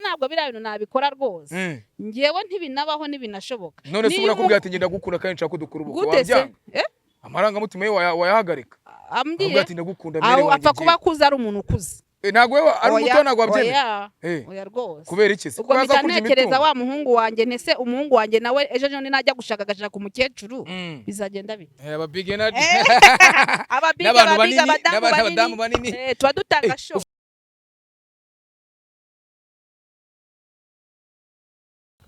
ntabwo biriya bintu nabikora rwose. Njyewe ntibinabaho, ntibinashoboka. None se Niba ubona akubwira ati ngenda gukunda kandi nshaka ko dukora ubukwe, gute se? wabyanga? Eh? Amarangamutima ye wayahagarika? Ambwiye Akubwira ati ndagukunda mere aho wanjye apfa kuba ngiye. akuze, ari umuntu ukuze. Eh, ntabwo wewe ari Oya, muto, ntabwo wabyemera? Oya. Eh. Oya rwose. Kubera iki se? Ubwo Kuko mpita azakurya ntekereza imitungo. wa muhungu wanjye, ntese umuhungu wanjye nawe ejo bundi najya gushaka, agashaka umukecuru, bizagenda bite? Eh, aba big energy. Ababiga N'abantu ababiga banini, abadamu n'abadamu banini. banini. Eh, tuba dutanga Eh, show.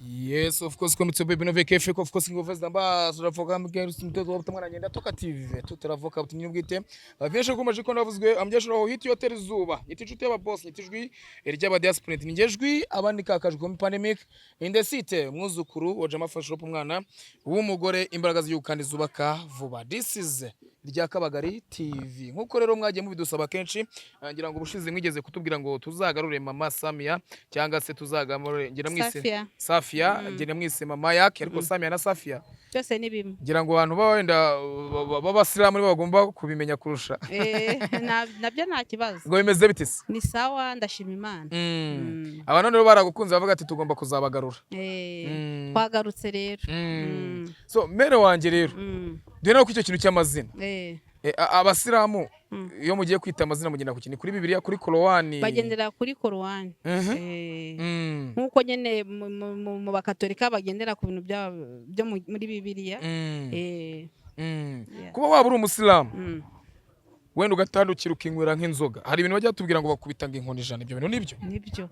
Yes, of course, komitse baby no VKF, of course, ngo vez namba turavuga mbwe mtoto wa mwana ngenda toka TV tutaravuka butinye bwite. Abenshi ko maje ko navuzwe ambyashura aho hit hotel zuba nyiti inshuti y'aba boss, nyiti ijwi ry'aba diaspora, ningejwi abandi kakajwe mu pandemic in the city, umwuzukuru wa Jama Fashion, umwana w'umugore, imbaraga z'igihugu kandi zubaka vuba. This is rya Kabagari TV. Nkuko rero mwagiye mubidusaba kenshi, ngira ngo ubushize mwigeze kutubwira ngo tuzagarure mama Samia cyangwa se tuzagarure, ngira mwise Safia. Safia, ngira mwise mama yake, ariko Samia na Safia Byose ni bimwe. ngira ngo abantu baba wenda b'abasilamu nibo bagomba kubimenya kurusha. Eh, nabyo nta kibazo. Ngo bimeze bite se? Ni sawa, ndashima Imana. Abantu rero baragukunze, bavuga ati tugomba kuzabagarura. Eh, twagarutse rero. So mere wanjye rero, dore no ko icyo kintu cy'amazina, Eh, Eh, abasilamu iyo mugiye kwita amazina mugenda ku kintu kuri Bibiliya, kuri Korowani? Bagendera kuri Korowani. Eh, nk'uko nyine mu bakatolika bagendera ku bintu byo muri Bibiliya. Eh, yeah. Kuba waba uri umusilamu, wenda ugatandukira ukinywera nk'inzoga, hari ibintu bajya batubwira ngo bakubita ngo inkoni 100, ibyo bintu nibyo? Nibyo.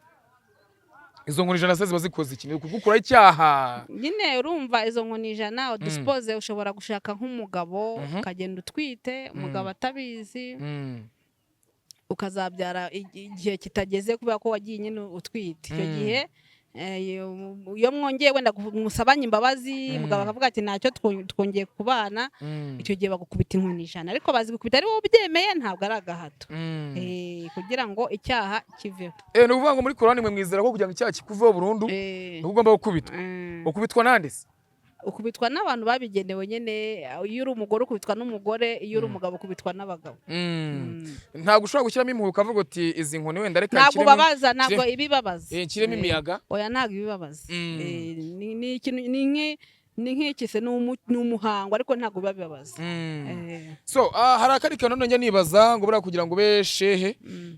Izo nkoni 100 se ziba zikoze iki? Ni ukugukuraho icyaha? Nyine urumva izo nkoni 100, dusipoze ushobora gushaka nk'umugabo, ukagenda utwite, umugabo atabizi, ukazabyara igihe kitageze kubera ko wagiye nyine utwite icyo gihe. Iyo mwongeye wenda musabanye imbabazi, umugabo akavuga ati ntacyo, twongeye kubana, icyo gihe bagukubita inkoni 100, ariko bazigukubita ari wowe ubyemeye, ntabwo ari agahato. Kugira ngo icyaha kiveho. Eh, ni ukuvuga ngo muri Korowani mwe mwizera ko kugira ngo icyaha kikuveho burundu ni uko ugomba gukubitwa? Ukubitwa nande se? Ukubitwa n'abantu babigenewe nyine. Iyo uri umugore ukubitwa n'umugore, iyo uri umugabo ukubitwa n'abagabo. Ntabwo ushobora gushyiramo impuhwe ukavuga uti izi nkoni wenda reka Ntabwo ubabaza, ntabwo ibibabaza. Eh, nshyiremo imiyaga. Oya, ntabwo ibibabaza. Eh, ni ikintu, ni nk'iki se, ni umuhango, ariko ntabwo biba bibabaza. Eh, So hari akandi kantu none njya nibaza ngo buriya kugira ngo ube shehe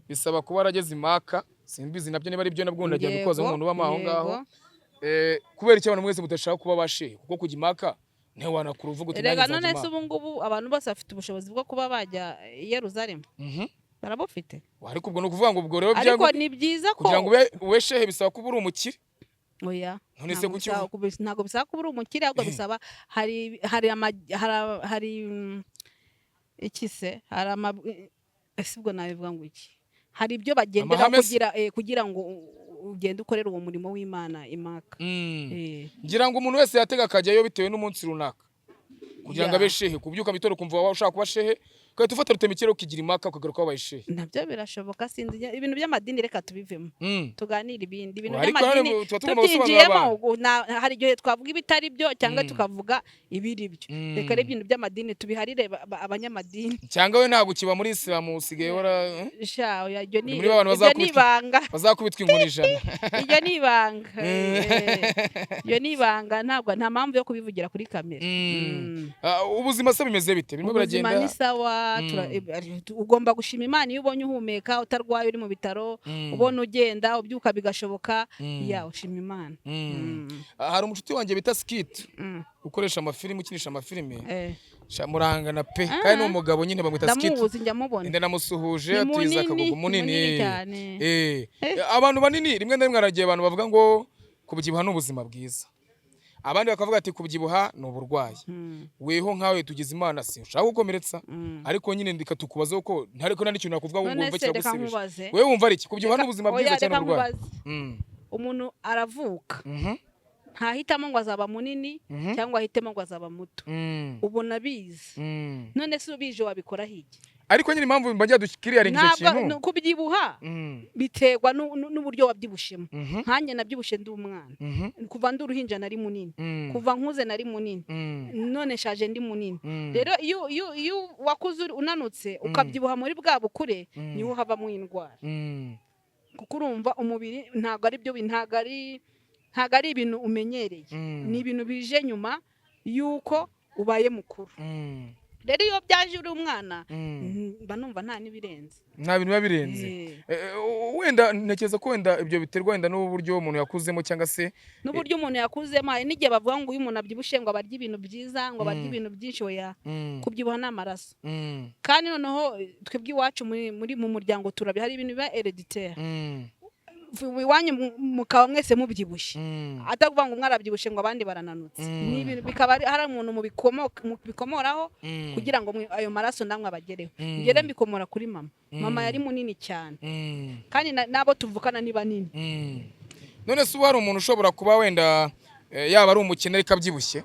bisaba kuba warageze imaka, simbizi nabyo niba ari byo, nabwo ndagira mbikoza nk'umuntu ubamo aho ngaho. Eh, kubera icyo abantu mwese mudashaka kuba ba shehe? Kuko kujya imaka ntiwanakura uvuga uti Erega nanjye nzajya none se imaka. ubu ngubu abantu bose bafite ubushobozi bwo kuba bajya i Yeruzalemu? Barabufite. Ariko ubwo ni ukuvuga ngo ubwo rero Ariko ni byiza ko kugira ngo ube shehe bisaba kuba uri umukire? Oya. None se Ntabwo kuki ntabwo bisaba kuba uri umukire, ahubwo bisaba hari ama hari iki se, hari ama, ese ubwo nabivuga ngo iki, hari ibyo bagendera Amahame se? kugira ngo ugende ukorere uwo murimo w'Imana imaka. Eh. Ngira ngo umuntu wese yatega akajyayo bitewe n'umunsi runaka kugira ngo abe shehe, kubyuka mu gitondo ukumva waba ushaka kuba shehe, ugahita ufata rutemikirere ukigira imaka, ukagaruka wabaye shehe. Nabyo birashoboka. Sinzi, ibintu by'amadini reka tubivemo, tuganire ibindi ibintu Ariko by'amadini. nanone tuba tugomba gusobanurira Tubyinjiyemo abantu. hari igihe twavuga ibitari byo cyangwa tukavuga ibiri byo. Reka rero ibintu by'amadini tubiharire abanyamadini. Cyangwa we ntabwo ukiba muri isilamu, usigaye wara Sha, oya, iryo ni Muri ba bantu iryo ni ibanga. bazakubitwa inkoni 100. Iryo ni ibanga. Iryo ni ibanga, ntabwo nta mpamvu yo kubivugira kuri kamera. Ah, ubuzima se bimeze bite? Birimo Ubuzima biragenda? ni sawa. Ugomba gushima Imana iyo ubonye uhumeka, utarwaye, uri mu bitaro, ubona ugenda, ubyuka bigashoboka, ya, ushima Imana. Ah, hari umucuti wanjye bita Skit, ukoresha amafilimi, ukinisha amafilimi. Eh. Sha, murangana pe, kandi ni umugabo nyine, bamwita Skit. Ndamuzi, njya mubona. Inda namusuhuje. Ni Atiza munini, akagugu munini. munini cyane. Eh. Abantu banini rimwe na rimwe haragiye abantu bavuga ngo kubyibuha ni ubuzima bwiza, abandi bakavuga ati kubyibuha ni uburwayi. Weho nkawe tugize Imana, si ushaka gukomeretsa, ariko nyine ndika tukubaza ko ntariko nta n'ikintu nakuvuga ngo None wumve se reka kiragusibije. nkubaze. Wewe wumva ari iki? Kubyibuha ni ubuzima bwiza Oya, cyangwa reka uburwayi? nkubaze. Umuntu aravuka, ntahitamo ngo azaba munini cyangwa ahitemo ngo azaba muto. Ubona bizi. None se ubije wabikora iki? Ariko nyine impamvu mbajya dukiriyaringa icyo Ntabwo kintu kubyibuha biterwa n'uburyo wabyibushemo. Nkanjye nabyibushye ndi umwana. Kuva ndi uruhinja nari munini, kuva nkuze nari munini, none nshaje ndi munini. Rero iyo wakuze unanutse ukabyibuha muri bwa bukure, niho havamo indwara. Kuko urumva umubiri ntabwo ari byo, ntabwo ari ibintu umenyereye. Ni ibintu bije nyuma y'uko ubaye mukuru. Rero iyo byaje uri umwana, mba numva nta n'ibirenze. Nta bintu biba birenze. Wenda ntekereza ko wenda ibyo biterwa wenda n'uburyo umuntu yakuzemo cyangwa se N'uburyo umuntu yakuzemo. Hari n'igihe bavuga ngo iyo umuntu abyibushye ngo abarya ibintu byiza, ngo abarya ibintu byinshi. Oya, kubyibuha ni amaraso. Kandi noneho twebwe iwacu muri mu muryango turabya, hari ibintu biba héréditaire. Iwanyu mukaba mwese mubyibushye, atakuvuga ngo umwe arabyibushye ngo abandi barananutse. Ni ibintu bikaba hari umuntu mubikomoraho kugira ngo ayo maraso namwe abagereho. Ngere mbikomora kuri mama. Mama yari munini cyane, kandi n'abo tuvukana ni banini. None se ubu hari umuntu ushobora kuba wenda yaba ari umukene ariko abyibushye,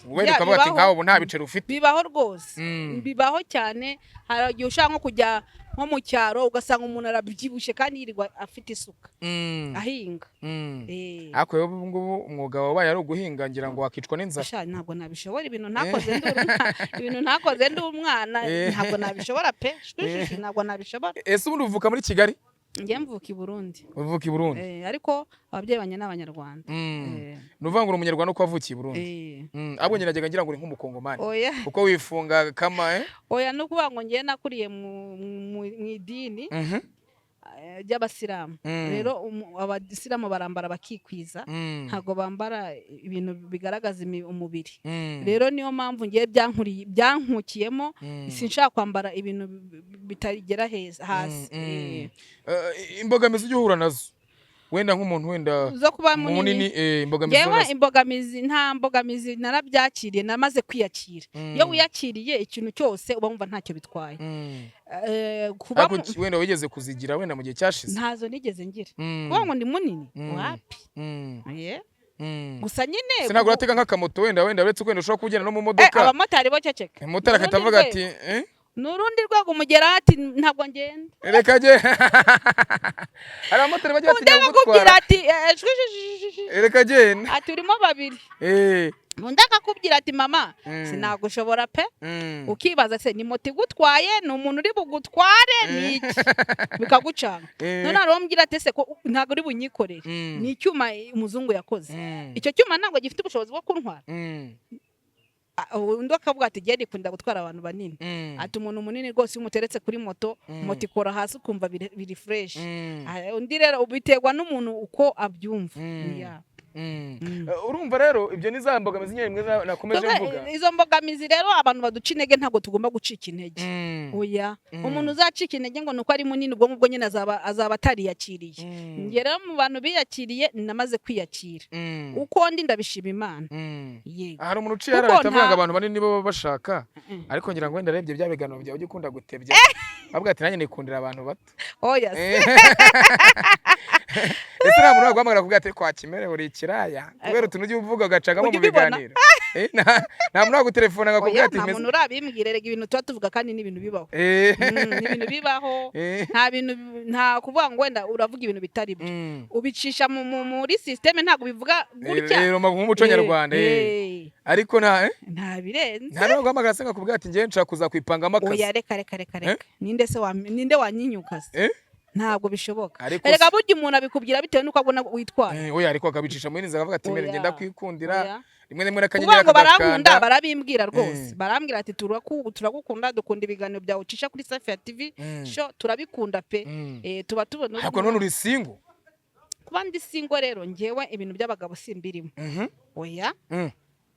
wenda Ya, ukavuga ati bibaho. nkawe ubu nta biceri ufite? Bibaho rwose. Bibaho cyane. Hari igihe ushaka nko kujya nko mu cyaro ugasanga umuntu arabyibushye kandi yirirwa afite isuka ahinga. Ariko rero ubu ngubu umwuga wabaye ari uguhinga, ngira ngo wakicwa n'inzara. Sha, ntabwo nabishobora. Ibintu ntakoze ndi umwana, ntabwo nabishobora pe. Shwi, ntabwo nabishobora. Ese ubundi uvuka muri Kigali? Njye mvuka i Burundi. Uvuka i Burundi? Ariko ababyeyi banjye ni Abanyarwanda. Ni ukuvuga ngo uri Umunyarwanda uko wavukiye i Burundi? Eh. Ahubwo njye najyaga ngira ngo uri nk'Umukongomani, Oya. kuko wifunga kama Oya, ni ukuvuga ngo njye nakuriye mu idini ry'Abasilamu. Rero Abasilamu barambara bakikwiza, ntabwo bambara ibintu bigaragaza umubiri. Rero niyo mpamvu ngiye byankuriye, byankukiyemo. Sinshaka kwambara ibintu bitagera heza hasi. Imbogamizi ujya uhura nazo wenda nk'umuntu wenda Zo kuba munini? Munini, imbogamizi uhura Ngewe nazo. imbogamizi, nta mbogamizi, narabyakiriye, namaze kwiyakira. Iyo wiyakiriye ikintu cyose uba wumva ntacyo bitwaye. Kuba Ariko wenda wigeze kuzigira wenda mu gihe cyashize? Ntazo nigeze ngira. Kuba ngo ndi munini, wapi. Yeah. Gusa nyine Se ntabwo uratega nk'akamoto wenda uretse ko wenda ushobora kugenda no mu modoka? Abamotari bo ceceka. Umumotari Ni agahita urundi avuga ati rwego. Ni urundi rwego, umugeraho ati ntabwo ngenda. Reka jye, hari abamotari bajya Undi batinya akakubwira kugutwara. ati shwi, shwi, shwi, shwi, shwi. Reka genda. Ati urimo babiri. Undi akakubwira ati mama, sinagushobora pe. Ukibaza se ni moto igutwaye, ni umuntu uri bugutware, ni iki? Bikagucanga. None hari uwo mbwira ati ese ko ntabwo uri bunyikorere, ni icyuma umuzungu yakoze, icyo cyuma ntabwo gifite ubushobozi bwo kuntwara. Undi akavuga ati genda ikunda gutwara abantu banini. Ati umuntu munini rwose iyo umuteretse kuri moto, moto ikora hasi ukumva biri fresh. Undi rero biterwa n'umuntu uko abyumva. Yeah. Urumva rero ibyo ni za mbogamizi nyine rimwe nakomeje Twebwe, mvuga. izo mbogamizi rero, abantu baduca intege, ntabwo tugomba gucika intege. Oya. Umuntu uzacika intege ngo ni uko ari munini, ubwo ngubwo nyine azaba atariyakiriye. Njye rero mu bantu biyakiriye, namaze kwiyakira. Uko ndi ndabishima Imana. Yego. Hari umuntu uciye Kuko hariya ahita avuga ngo abantu banini nibo baba bashaka, ariko ngira ngo wenda arebye bya biganiro byawe ujya ukunda gutebya, avuga ati nanjye nikundira abantu bato. Oya se. Ese nta muntu waguhamagara kuvuga ati kwa Kimere uri ikiraya kubera utuntu ujya uvuga ugacagamo Ujya mu ubibona? biganiro? Nta muntu wagutelefona akakubwira Oya, ati nta meze muntu urabimbwira. Erega ibintu tuba tuvuga kandi ni ibintu bibaho. Ni ibintu bibaho. Nta bintu, nta kuvuga ngo wenda uravuga ibintu bitari byo. Ubicisha muri système, ntabwo bivuga gutya. Nk'umuco nyarwanda. Ariko nta Nta birenze. Nta n'uwaguhamagara se akakubwira ati njyewe nshaka kuzakwipangamo akazi? Oya, reka reka reka reka. Ninde se wa ninde wanyinyuka se? Ntabwo bishoboka. Ariko Erega burya umuntu abikubwira bitewe n'uko abona witwara. Oya, ariko akabicisha muri nzira akavuga ati mbere Oya. ngenda kwikundira Oya. rimwe rimwe Kuvuga n'akanyenyeri ngo barankunda, akagakanda. Barabimbwira rwose. Barambwira ati turagukunda, dukunda ibiganiro byawe ucisha kuri Safi TV Show, turabikunda pe. Tuba tubona. Ariko none uri single? Kuba ndi single rero, njyewe ibintu by'abagabo simbirimo. Oya.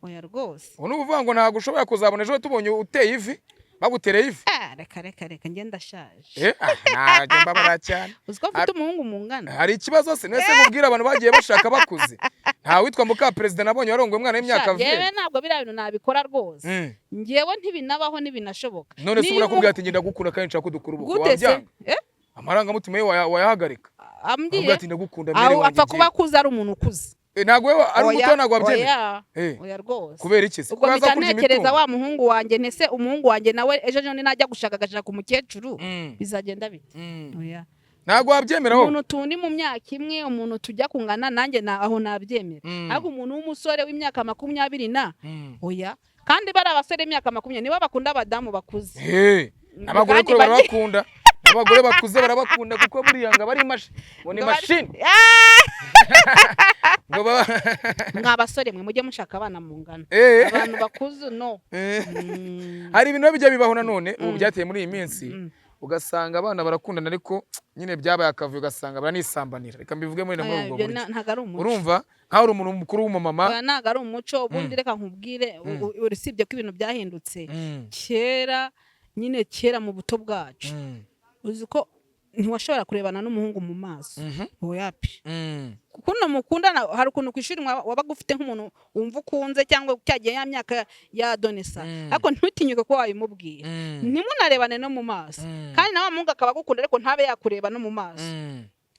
Oya rwose. Ubu ni ukuvuga ngo ntabwo ushobora kuzabona ejo tubonye uteye ivi, bagutereye ivi? Ah, reka reka reka, njye ndashaje. Ntabwo mbabara cyane. Uzi ko mfite umuhungu mungana? Hari ikibazo se? Nese mubwira abantu bagiye bashaka bakuze, nta witwa muka perezida nabonye warongoye umwana w'imyaka Sha, njyewe 20. ntabwo biriya bintu nabikora rwose. Njyewe ntibinabaho, ntibinashoboka. None se Niyo urakubwira ati ngenda gukunda kandi nshaka ko dukora ubukwe, Gute se? wabyanga? Eh? Amarangamutima ye wayahagarika? Ambwiye Avuga ati ndagukunda mbere aho wanjye apfa kuba ngiye. akuze, ari umuntu ukuze. Ntabwo wewe ari Oya, muto, ntabwo wabyemera? Oya. Oya rwose. Kubera iki se? Ubwo Kuko aza mpita kurya ntekereza imitungo. wa muhungu wanjye, nese umuhungu wanjye nawe ejo ejo najya gushaka agashaka umukecuru, bizagenda bite? Oya. Ntabwo wabyemera wowe? Umuntu tundi mu myaka imwe, umuntu tujya kungana nanjye na aho nabyemera. Ariko umuntu w'umusore w'imyaka 20 na, oya. Kandi bari abasore b'imyaka 20 nibo bakunda abadamu bakuze. N'abagore Kandi kure barabakunda. Abagore bakuze barabakunda kuko buriya ngo aba ari ngo ni Ngo bari- mashini. Ah! Ngo baba Mwa basore mwe, mujye mushaka abana mungana. Abantu bakuze no. Hari ibintu bijya bibaho nanone ubu byateye muri iyi minsi, ugasanga abana barakundana ariko nyine byabaye akavuyo, ugasanga baranisambanira. Reka mbivuge muri Oya, ubwo ibyo buryo. Ntabwo ari umuco. Urumva nkaho uri umuntu mukuru w'umumama. Oya, ntabwo ari umuco. Ubundi reka nkubwire, usibye ko ibintu byahindutse, kera nyine, kera mu buto bwacu, uzi ko ntiwashobora kurebana n'umuhungu mu maso? Oyapi. Kuno mukundana, hari ukuntu ku ishuri wabaga ufite nk'umuntu wumva ukunze, cyangwa cyagiye ya myaka ya adolescence, ariko ntutinyuke kuba wabimubwira, ntimunarebane no mu maso. Kandi nawe muhungu akaba agukunda ariko ntabe yakureba no mu maso.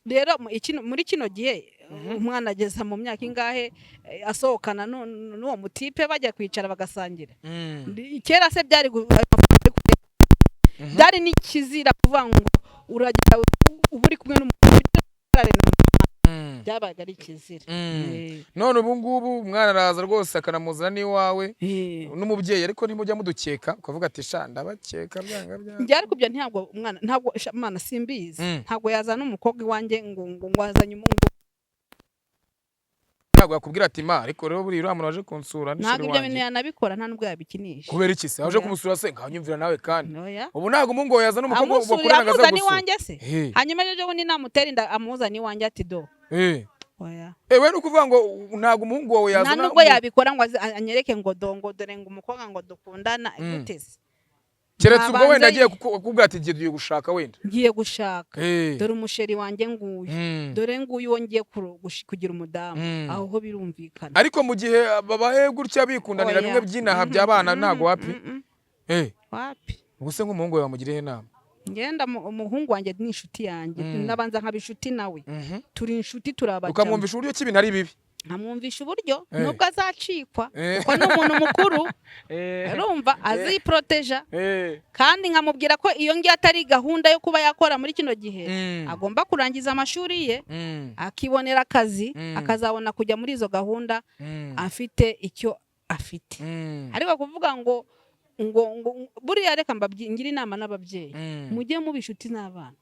Rero muri kino gihe umwana ageza mu myaka ingahe asohokana n'uwo mutipe, bajya kwicara bagasangira? Kera se byari byari n'ikizira kuvuga ngo urajya uba uri kumwe n'umuntu, byabaga ari ikizira. None ubu ngubu umwana araza rwose akanamuzana n'iwawe n'umubyeyi, ariko ntimujya mudukeka ukavuga ati: "Sha, ndabakeka byanga byanga"? Njye ariko ibyo ntabwo umwana, ntabwo sha, Mana simbizi. Ntabwo yazana umukobwa iwanjye ngo azanye umuhungu. Ntabwo yakubwira ati: "Ma, ariko rero buriya uriya muntu waje kunsura ni Ntabwo chéri ibyo bintu wanjye"? yanabikora, nta nubwo yabikinisha. Kubera iki se waje Oya. kumusura se? Nkanyumvira nawe kandi. Oya. Ubu ntabwo umuhungu wawe yazana umukobwa Amusura bakundana ngo aze amuzana gusura? iwanjye se? Hanyuma ejo bundi namutera inda amuzana iwanjye ati: "Do." Oya. We ni ukuvuga ngo ntabwo umuhungu wawe Nta yazana nubwo yabikora ngo anyereke ngo do, ngo dore, ngo umukobwa ngo dukundana. Gute se? Keretse ubwo wenda Nabanza agiye kukubwira ati: "Ngiye gushaka wenda." "Ngiye gushaka, dore umuchéri wanjye nguyu, dore nguyu uwo ngiye kugira umudamu." Aho ho birumvikana. Ariko mu gihe babaye gutya bikundanira Oya. bimwe by'inaha by'abana, ntabwo wapi? Wapi. Ubwo se nk'umuhungu wawe wamugiriye inama? Ngenda umuhungu wanjye ni inshuti yanjye. Nabanza nkaba inshuti nawe. Turi inshuti, turabajama. Ukamwumvisha uburyo ki ibintu ari bibi? Nkamwumvisha uburyo nubwo azacikwa, kuko ni umuntu mukuru, urumva aziporoteja. Kandi nkamubwira ko iyo ngiyo atari gahunda yo kuba yakora muri kino gihe. Agomba kurangiza amashuri ye, akibonera akazi, akazabona kujya muri izo gahunda afite icyo afite. Ariko kuvuga ngo buriya, reka ngire inama n'ababyeyi: mujye muba inshuti n'abana,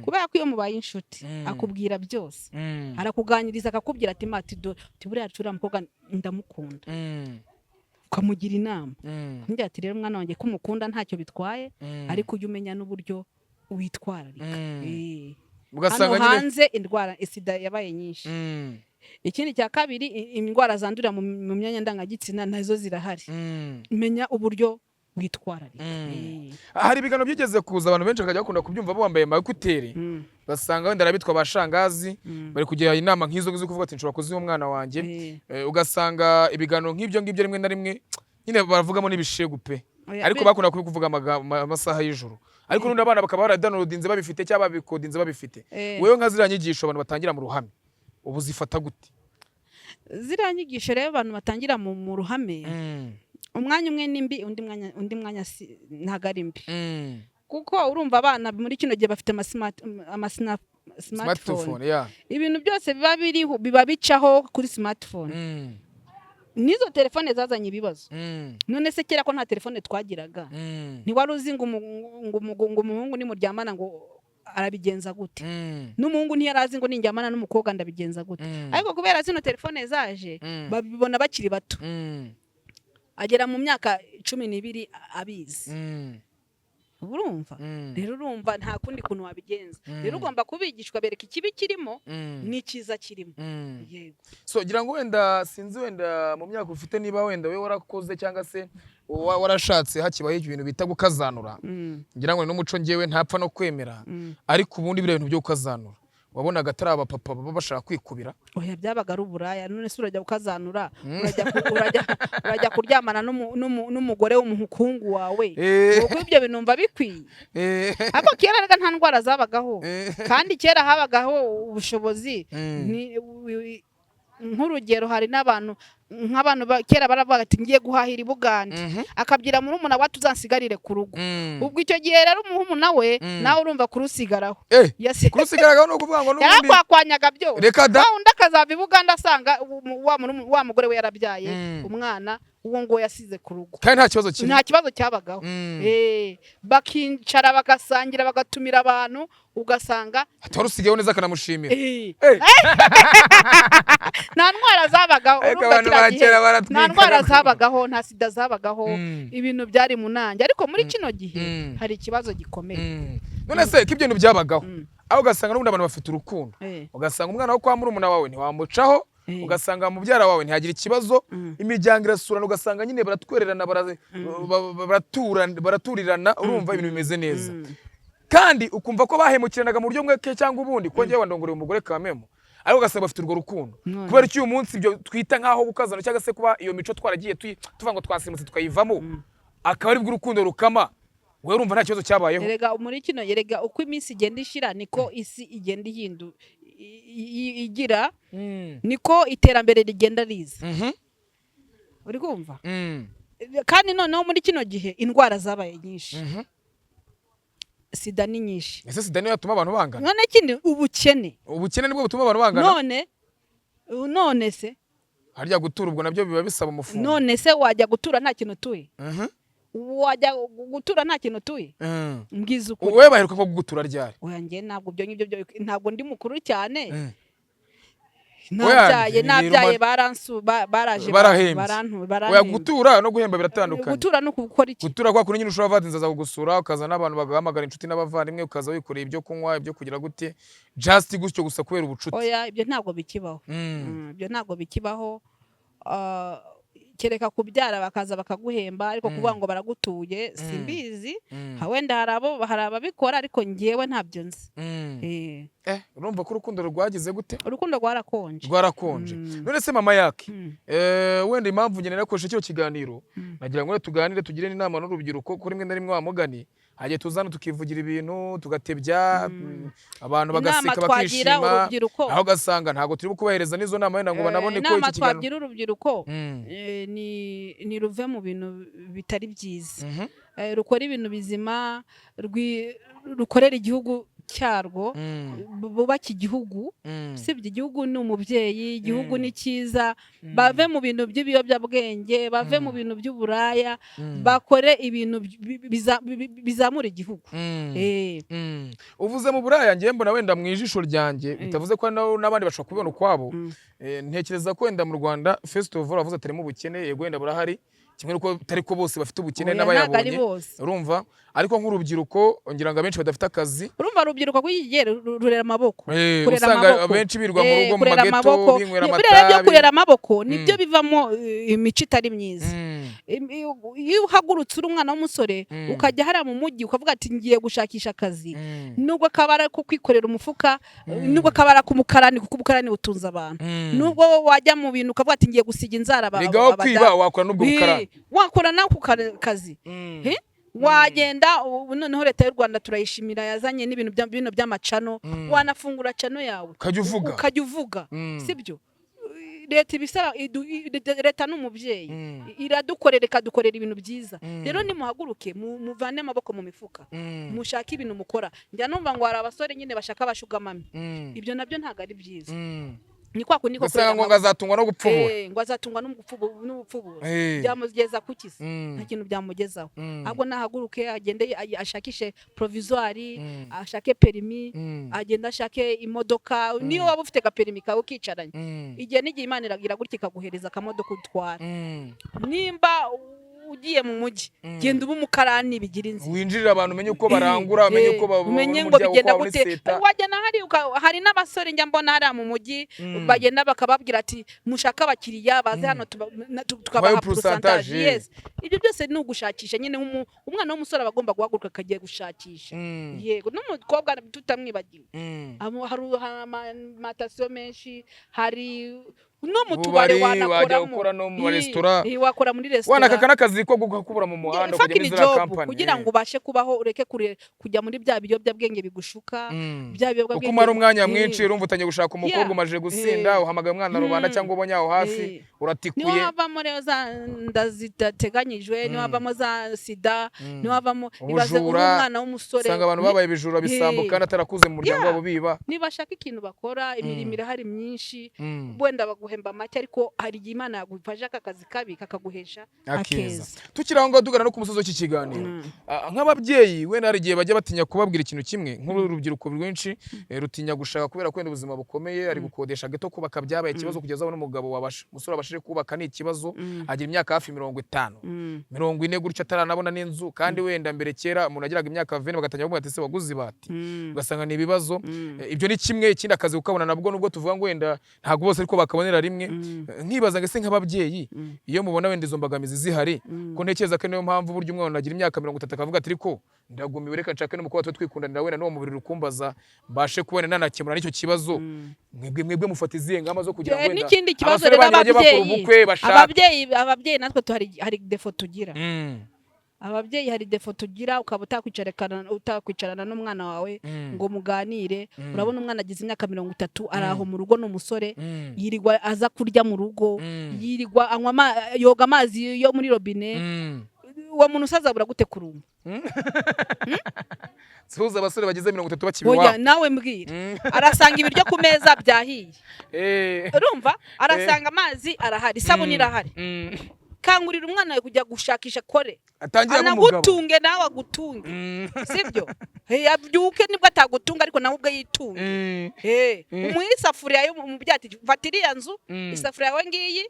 kubera ko iyo mubaye inshuti akubwira byose, arakuganiriza, akakubwira ati: "Mati, dore ati buriya uriya mukobwa ndamukunda." Ukamugira inama, ngira ati: "Rero mwana wanjye, ko umukunda ntacyo bitwaye, ariko ujye umenya n'uburyo witwararika." Ugasanga Hano nyine hanze indwara sida yabaye nyinshi. Ikindi cya kabiri, indwara zandurira mu myanya ndangagitsina nazo zirahari. Menya uburyo witwararika. Hari ibiganiro byigeze kuza, abantu benshi bakajya bakunda kubyumva bambaye ama écouteurs, basanga wenda arabitwa ba shangazi, bari kugira inama nk'izo ngizo, kuvuga ati: "Nshobora kuziha umwana wanjye." Ugasanga ibiganiro nk'ibyo ngibyo rimwe na rimwe nyine baravugamo n'ibishegu pe. Oya, Ariko bakunda kubivuga amasaha y'ijoro, ariko n'undi abana bakaba baradownloadinze babifite cyangwa babikodinze babifite. Wewe nka ziriya nyigisho abantu batangira mu ruhame ubu zifata gute? Ziriya nyigisho rero abantu batangira mu ruhame, umwanya umwe ni mbi, undi mwanya ntabwo ari mbi, kuko urumva abana muri kino gihe bafite smartphone. Smartphone, yeah. Ibintu byose biba biriho, biba bicaho kuri smartphone. N'izo telefone zazanye ibibazo. None se kera ko nta telefone twagiraga, ntiwari uzi ngo umuhungu nimuryamana ngo arabigenza gute? N'umuhungu ntiyari azi ngo ninjyamana n'umukobwa ndabigenza gute? Ariko kubera zino telefone zaje, babibona bakiri bato. Agera mu myaka 12 abizi. Urumva rero, urumva nta kundi kuntu wabigenza. Rero ugomba kubigisha, ukabereka ikibi kirimo n'icyiza kirimo. Yego. So gira ngo wenda sinzi wenda mu myaka ufite niba wenda wowe warakoze cyangwa se warashatse hakibaho ibintu bita gukazanura. Ngira ngo ni n'umuco ngewe ntapfa no kwemera. Ariko ubundi biriya bintu byo gukazanura wabonaga atari abapapa baba bashaka kwikubira? Oya, byabaga ari uburaya. None se urajya ukazanura, urajya kuryamana n'umugore w'umuhungu wawe? Ubwo ibyo bintu numva bikwiye. Ariko kera rega nta ndwara zabagaho. Kandi kera habagaho ubushobozi. Nk'urugero hari n'abantu Nk'abantu kera baravuga ati: "Ngiye guhahira i Bugande," akabwira murumuna we ati: "Uzansigarire ku rugo." Ubwo icyo gihe rero umuhumuna we nawe urumva kurusigaraho. Kurusigaragaho ni ukuvuga ngo n'ubundi Yarakwakwanyaga byose. Reka da. Wa undi akazava i Bugande asanga wa mugore we yarabyaye umwana, uwo nguwo yasize ku rugo. Kandi nta kibazo kiri. Nta kibazo cyabagaho. Bakicara, bagasangira, bagatumira abantu, ugasanga Ati warusigayeho neza, akanamushimira. Nta ndwara zabagaho. Ariko Urumva abantu kiriya ba gihe, kera nta baratwikaga. ndwara zabagaho, nta sida zabagaho. Ibintu byari mu nanjye, ariko muri kino gihe hari ikibazo gikomeye. None se ko ibyo bintu byabagaho, aho ugasanga n'ubundi abantu bafite urukundo, ugasanga umwana wo kwa murumuna wawe ntiwamucaho, ugasanga mubyara wawe ntiyagira ikibazo, imiryango irasurana, ugasanga nyine baratwererana, baraturirana, urumva ibintu bimeze neza, kandi ukumva ko bahemukiranaga mu buryo bumwe cyangwa ubundi, kuko njyewe wandongoreye umugore kamemo, ariko ugasanga bafite urwo rukundo. Kubera ko uyu munsi ibyo twita nk'aho gukazana, cyangwa se kuba iyo mico twaragiye tuvuga ngo twasimutse tukayivamo, akaba aribwo urukundo rukama, wowe urumva nta kibazo cyabayeho? Erega muri kino, erega uko iminsi igenda ishira niko isi igenda ihindu igira, niko iterambere rigenda riza. Uri kumva? Kandi noneho muri kino gihe indwara zabaye nyinshi. Sida ni nyinshi. Ese sida niyo yatuma abantu bangana? None ikindi, ubukene. Ubukene nibwo butuma abantu bangana? None se Harya gutura ubwo nabyo biba bisaba umufungo? None se wajya gutura nta kintu utuye? Wajya gutura nta kintu utuye? Mbwiza ukuri. Wowe baheruka ko gutura ryari? Oya, njye ntabwo ibyo ngibyo ntabwo ndi mukuru cyane. Oya, Nabyaye ni nabyaye, baransu baraje Barahembye. Barantu Oya, barahembye. gutura no guhemba biratandukanye. Gutura no gukora iki? Gutura kwa kundi nyine ushobora kuvuga ati nzaza kugusura, ukaza n'abantu, bagahamagara inshuti n'abavandimwe, ukaza wikoreye ibyo kunywa, ibyo kugira gute, just gutyo gusa kubera ubucuti. Oya, ibyo ntabwo bikibaho. Ibyo ntabwo bikibaho. Ah, kereka kubyara bakaza bakaguhemba, ariko kuvuga ngo baragutuye, simbizi. Wenda hari abo, hari ababikora, ariko njyewe ntabyo nzi. Urumva ko urukundo rwagize gute? Urukundo rwarakonje. Rwarakonje. None se mama yake, wenda impamvu njye narakoresha kino kiganiro, nagira ngo tuganire, tugire n'inama n'urubyiruko, ko rimwe na rimwe wa mugani hagiye tuzana tukivugira ibintu, tugatebya, abantu Inama bagaseka, twagira bakishima, urubyiruko, aho ugasanga ntabwo turi kubahereza n'izo nama wenda ngo banabone ko inama iki kiganiro twagira urubyiruko, ni ruve mu bintu bitari byiza. Rukora ibintu bizima, rukorera igihugu cyarwo, bubake igihugu. Usibye igihugu ni umubyeyi, igihugu ni cyiza. Bave mu bintu by'ibiyobyabwenge, bave mu bintu by'uburaya, bakore ibintu bizamura igihugu. Uvuze mu buraya, ngiye mbona wenda mu ijisho ryanjye, bitavuze ko n'abandi bashobora kubibona ukwabo. Ntekereza ko wenda mu Rwanda, first of all, wavuze atarimo ubukene, yego wenda burahari, kimwe nuko atari ko bose bafite ubukene Oya, ntabwo ari n'abayabonye bose. Urumva, ariko nk'urubyiruko ngira ngo abenshi badafite akazi. Urumva urubyiruko rw'iki gihe rurera amaboko. Kurera Usanga amaboko. abenshi birirwa mu rugo mu Kurera mageto, amaboko. binywera Buriya byo amatabi. Kurera amaboko nibyo bivamo imico itari myiza. Iyo uhagurutse uri umwana w'umusore, ukajya hariya mu mujyi, ukavuga ati ngiye gushakisha akazi, nubwo kaba ari ako kwikorera umufuka, nubwo kaba ari ak'umukarani, kuko umukarani utunze abantu, nubwo wajya mu bintu ukavuga ati ngiye gusiga inzara Erega aho kwiba abadamu. wakora n'ubwo bukarani. Wakora nawe ku kazi. Wagenda ubu noneho Leta y'u Rwanda turayishimira, yazanye n'ibintu bino by'amacano. Wanafungura channel yawe, Ukajya uvuga. Ukajya uvuga. Sibyo? Leta ibisaba leta ni umubyeyi. Iradukorera, ikadukorera ibintu byiza. Rero nimuhaguruke, muvane amaboko mu mifuka, mushake ibintu mukora. Njya numva ngo hari abasore nyine bashaka aba sugar mummy. Ibyo nabyo ntabwo ari byiza. Ni kwa kundi ko Ugasanga ngo azatungwa no gupfubura. Ngo azatungwa n'ubupfubura. Byamugeza ku kisi? Nta kintu byamugezaho. Ahubwo nahaguruke agende ashakishe provisoire, ashake permis, agende ashake imodoka. Niyo waba ufite gaperimi kawe ukicaranye, igihe n'igihe Imana iragira gutya ikaguhereza akamodoka utwara. Nimba ugiye mu mujyi, genda ube umukarani, bigira inzira. Winjirira abantu, umenye uko barangura, umenye uko babona Umenye ngo umuryango, uko bigenda babona gute. iseta. Wajya na hari n'abasore njya mbona hariya mu mujyi, bagenda bakababwira ati mushake abakiriya baze hano, tukabaha Tubahe pourcentage. pourcentage. Yes, ibyo byose ni ugushakisha nyine. Umwana w'umusore aba agomba guhaguruka akagiye gushakisha. Yego, n'umukobwa tutamwibagiwe. Hari amatasiyo menshi, hari No mu tubari Bubari, wajya wanakoramo. gukora no mu Ii, resitora. ii, wakora muri resitora. Wanakaka n'akazi ko gukubura mu muhanda, kujya muri Fucking ziriya job kampani. kugira ngo ubashe kubaho, ureke kujya muri bya biyobyabwenge bigushuka, bya biyobyabwenge. Uko umara umwanya mwinshi, urumva utangiye gushaka umukobwa, umajije gusinda, uhamagaye umwana rubanda cyangwa ubonye aho hafi, uratikuye. Niho havamo rero za nda zidateganyijwe, niho havamo za sida, niho havamo, ibaze uri Ubujura, umwana w'umusore. Usanga abantu babaye ibijura bisambo kandi atarakuze mu muryango wabo biba. Nibashaka ikintu bakora, imirimo irahari myinshi. Wenda baguhemba make, ariko hari igihe Imana yagufasha aka kazi kabi kakaguhesha Akeza. akeza. Tukiri aho ngaho, tugana no ku musozi w'iki kiganiro. Nk'ababyeyi wenda hari igihe bajya batinya kubabwira ikintu kimwe. Nk'uru rubyiruko rwinshi rutinya gushaka kubera ko wenda ubuzima bukomeye, ari gukodesha gato, kubaka byabaye ikibazo, kugeza aho n'umugabo wabasha, umusore wabashije kubaka ni ikibazo, agira imyaka hafi 50, 40 gutyo, ataranabona n'inzu. Kandi wenda mbere kera umuntu agiraga imyaka 20 bagatangira kuvuga ati: "Ese waguze ibati?" Ugasanga ni ibibazo. Ibyo ni kimwe. Ikindi, akazi ukabona nabwo, nubwo tuvuga ngo wenda ntabwo bose ariko bakabonera rimwe. Nkibaza ngo ese nk'ababyeyi, iyo mubona wenda izo mbogamizi zihari, ko ntekereza ko niyo mpamvu burya umwana agira imyaka 30 akavuga ati: "Ariko ndagumiwe, reka nshake n'umukobwa tube twikundanira, wenda n'uwo mubiri ukumbaza mbashe kubona nanakemura n'icyo kibazo." Mwebwe mufata izihe ngamba zo kugira ngo wenda N'ikindi kibazo abasore rero, banyu bajye bakora ababyeyi, ubukwe, bashake? ababyeyi natwe hari défaut tugira. Ababyeyi hari défaut tugira, ukaba utakwicarana n'umwana wawe ngo muganire. Urabona umwana agize imyaka 30, ari aho mu rugo, ni umusore, yirirwa aza kurya mu rugo, yirirwa anywa yoga amazi yo muri robine. Uwo muntu usazabura gute kurumba? Suhuza abasore bageze 30 bakiba Oya, iwabo. nawe mbwira, arasanga ibiryo ku meza byahiye, urumva arasanga amazi arahari, isabune irahari. Kangurira umwana wawe kujya gushakisha, kore, Atangira nk'umugabo. anagutunge, nawe agutunge. Sibyo? Abyuke, nibwo atagutunga ariko nawe ubwe yitunge. Umuhe isafuriya yo mu byati: "Fata iriya nzu, isafuriya yawe ngiyi,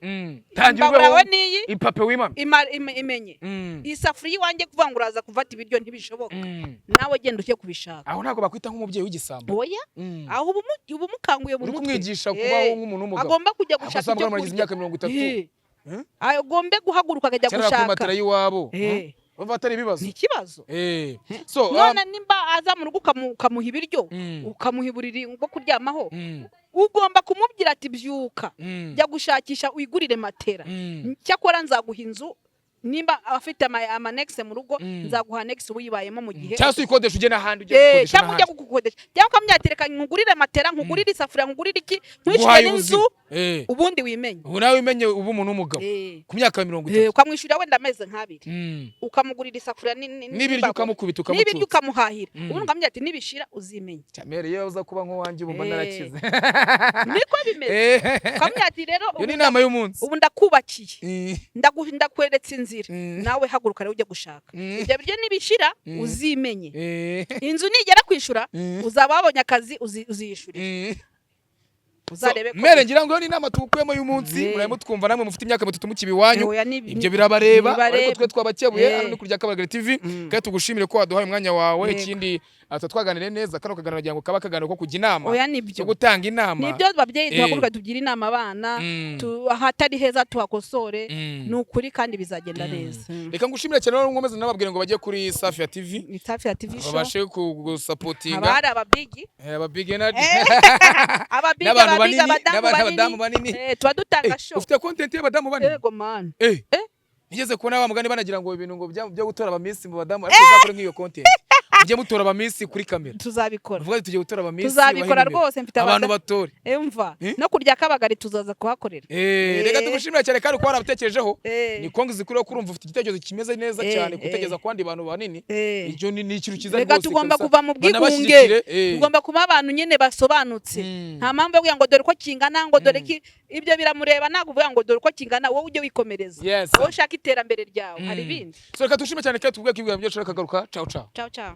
Tangira imbabura yawe ubeho niyi, ipape wimame. Imenye iyi safuriya iwanjye. Kuvuga ngo uraza kufata ibiryo ntibishoboka. Nawe genda ujye kubishaka." Aho ntabwo bakwita nk'umubyeyi w'igisambo? Oya. Aho uba umukanguye mu Uri mutwe. kumwigisha kubaho nk'umuntu w'umugabo. Agomba kujya Aho gushaka usanga ibyo umwana agize kurya. imyaka 30. Agombe guhaguruka akajya Kera kuri gushaka. matera y'iwabo. Urumva atari ibibazo? Ni ikibazo. So, None nimba aza mu rugo, ukamuha ibiryo, ukamuha uburiri bwo kuryamaho, ugomba kumubwira ati: "Byuka, jya gushakisha wigurire matera. Cyakora nzaguha inzu, nimba afite ama annexe mu rugo, nzaguha annexe uyibayemo mu gihe." Cyangwa se uyikodesha, ujye n'ahandi ujye gukodesha Cyangwa ujya n'ahandi. gukodesha, cyangwa ukamubwira ati: "Reka nkugurire matera, nkugurire isafuriya, nkugurire iki, Nguhaye nkwishyure n'inzu, ubuzima. Ubundi wimenye." Ubu nawe umenye uba umuntu w'umugabo ku myaka mirongo itatu. Ukamwishyurira wenda amezi nk'abiri, ukamugurira isafuriya N'ibiryo n'imbabura. ukamukubita, N'ibiryo ukamucutsa. ukamuhahira, ubundi ukamubwira ati: "Nibishira uzimenye." Cyamere iyo uza kuba nk'uwanjye ubu mba narakize. Niko bimeze. Ukamubwira ati: "Rero Iyo ni ubu inama y'umunsi. ubu ndakubakiye, ndakweretse inzira, nawe haguruka rero ujye gushaka. Ibyo biryo nibishira uzimenye. Inzu nigera kwishyura, uzaba wabonye akazi, uziyishyurira." Uzarebe ko Mere, ngira ngo iyo ni inama tuwukuyemo y'umunsi. Murabe mutwumva namwe mufite imyaka 30 mukiba iwanyu. Oya, Ibyo birabareba, bibareba. ariko twe twabakebuye. Hano ni kurya Kabagari TV. Kandi tugushimire ko waduhaye umwanya wawe. Ikindi, tuba twaganiriye neza. Kano kaganiro kugira ngo kaba akaganiro ko kujya inama, Oya, nibyo. cyo gutanga inama. Nibyo, babyeyi, duhaguruka tugire inama abana, ahatari heza tuhakosore. Ni ukuri, kandi bizagenda neza. Reka ngushimire cyane rero, nkomeze nababwire ngo bajye kuri Safi ya TV, Ni Safi ya TV Show. babashe gusupportinga. Haba hari ababigi. Aba big energy. Ababigi, N'abantu ababigi, banini, abadamu n'abadamu banini. banini. Tuba dutanga show. Ufite content y'abadamu banini? Yego man. Nigeze kubona wa mugani banagira ngo ibintu ngo byo gutora abamisi mu badamu, ariko uzakore nk'iyo content, mujye mutora abamisi kuri kamera. Tuzabikora. Uvuga ati: "Tugiye gutora abamisi." Tuzabikora. Bahe nimero. Rwose mfite Abantu batore. Umva, Eh? no kurya Kabagari tuzaza kuhakorera. Reka tugushimira cyane kandi kuba warabitekerejeho. Ni kongi zikuriho kurumva ufite igitekerezo kimeze neza cyane, gutekereza ku bandi bantu banini. Ibyo ni ikintu cyiza Reka rwose tugomba kabisa. kuva mu bwigunge. Banabashyigikire, Tugomba kuba abantu nyine basobanutse. Nta mpamvu yo kugira ngo dore uko kingana, ngo dore ki, ibyo biramureba. Ntabwo uvuga ngo dore uko kingana, wowe ujye wikomereza. Wowe ushaka iterambere ryawe, hari ibindi. So reka tugushime cyane kandi tuvuge ko ibiganiro byacu kagaruka. Ciao ciao. Ciao ciao.